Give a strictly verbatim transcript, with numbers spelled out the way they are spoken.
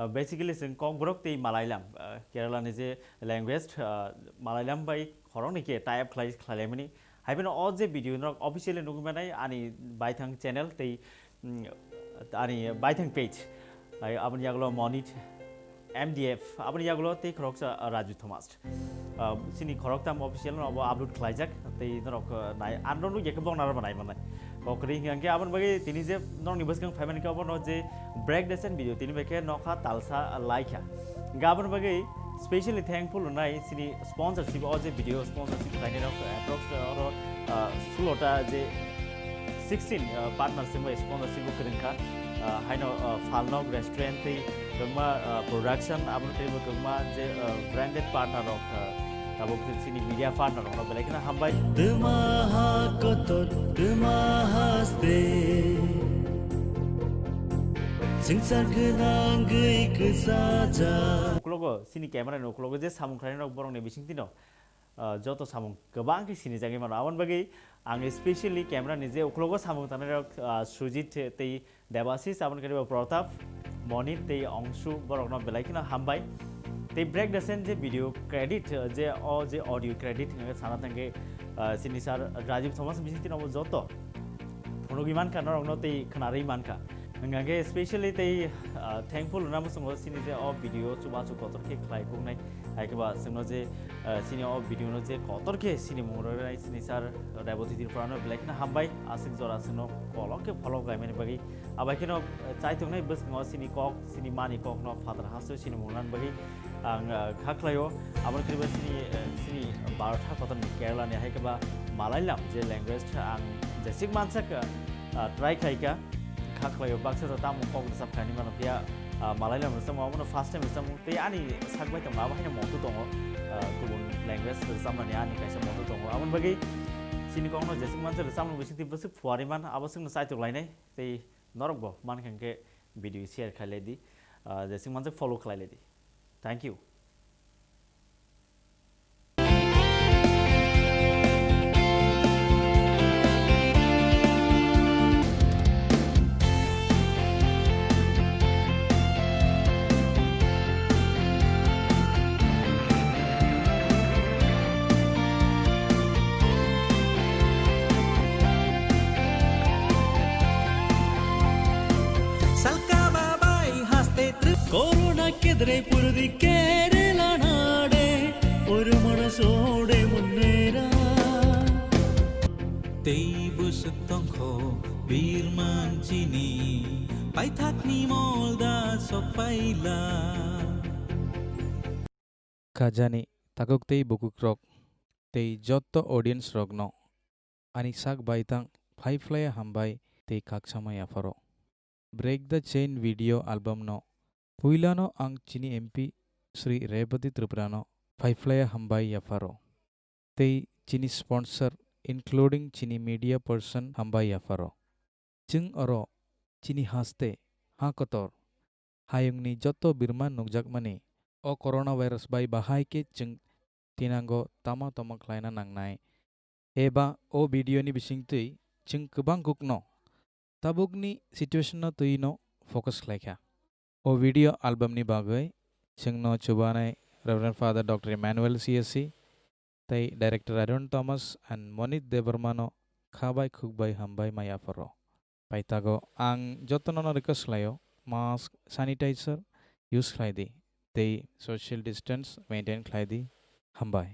Uh, basically, chwng Kokborok tei Malayalam, uh, Kerala ni je language, uh, Malayalam bai khoroknwi khe tie up khlai, khlailaimani. Hai phano o je video norok officially nugwi manai ani baithang channel tei, mm, ani baithang page. Hai aboni yagulo Monit M D F, aboni yagulo tei khoroksa, uh, Raju Thomas. Uh, chini khoroktham official no obo upload khlaijak, tei norok, uh, nai, ang norok nugya khe bok naro bo nai manai. Kokri hingkha khe aboni bagwi tini je norokni bwskang phaimani khe obono je break dance video tini bai khe nokha talsa laikha. Hingkha aboni bagwi specially thankful wngnai chini sponsorship o je video sponsorship khlainai rok, uh, approx, uh, oro, uh, sulota je sixteen, uh, partnership bai sponsorship bo kwrwngkha. Uh, haino, uh, Falnok Restaurant tei kwbangma, uh, production, aboni teibo kwbangma je, uh, branded partner rok, uh, tabuk chini media partner rokno belai kheno hambai. Twma ha kotor, twma haste. Swngchar gwnang gwi kwchajak. Uklogo, chini camera ni uklogo je samung khlainai rok borokni bisingtwino, uh, joto samung kwbang khe sinijagwi mano. Aboni bagwi ang specially camera ni je uklogo samung tangnai rok, uh, Sujit tei Debasis, aboni khe bo Pratap, Monit tei Ongshu, borokno belai kheno hambai. Tei break dance je video credit, uh, je o je audio credit hingkhe sana thangkhe, uh, chini sir Rajiv Thomas bisingtwino bo joto phunugwi mankha norokno tei khwnarwi mankha. Hingkha khe specially tei, ah, thankful wngna muchungo chini je o video chubachu kotor khe khlai kuknai. Hai khe ba chwngno je, ah, chini o video no je kotor khe chini mung rwnai chini sir Reboti Tripura no belai kheno hambai. Aswk jora chwngno kolok khe follow khlaimani bagwi. Abai kheno, ah, chaitongnai bwskango chini kok, chini mani kok no phatar hasto chini mung rwnani bagwi. Ang, ah, kha khlaio, aboni khe bo chini, eh, chini Bharat ha kotor ni Kerala ni hai khe ba Malayalam je language ang jesik mansak, ah, try khlai kha, kha khlaio, baksa rok tamo kok rwchap kha hinwi mano phiya, ah, Malayalam rwchapmung abono first time rwchapmung tei ani sak bai tongma abo haino moto tongo, ah, kubun language rwchapmani ani kaisa moto tongo, aboni bagwi chini kokno jesik mansak rwchapmung bisingtwi bwswk phuarwi man abo swkno chaitok lainai tei norokbo mankha hwnkhe video share khlai lai di, ah, jesik mansak follow khlai lai di. Thank you. Salka babai haste trip. Corona kedre purdi Kerala nade, oru mara sode munera. Tei bwswk tongkho birman chini, paithakni molda sok phaila. Khajani takhuk tei bukukrok tei jotto audience rokno ani sak baithang phaiphlaiya hambai tei khakchangma yapharo. Break the Chain video album no puilano ang chini M P Shri Rebati Tripura no phaiphlaiya hambai yapharo. Tei chini sponsor including chini media person hambai yapharo. Chwng oro chini haste ha kotor hayungni jotto birman nukjakmani o coronavirus bai bahai khe chwng tinango tama tama khlaina nangnai eba o video ni bisingtwi chwng kwbang kukno tabukni situation no twi no focus khlaikha. O video album ni bagwi chwngno chubanai Reverend Father Doctor Emmanuel C S C tei Director Arun Thomas and Monit Debbarma no kha bai khuk bai hambai ma yapharo. Paithago ang jotono no request khlaio, mask, sanitizer use khlai di tei social distance maintain khlai di. Hambai.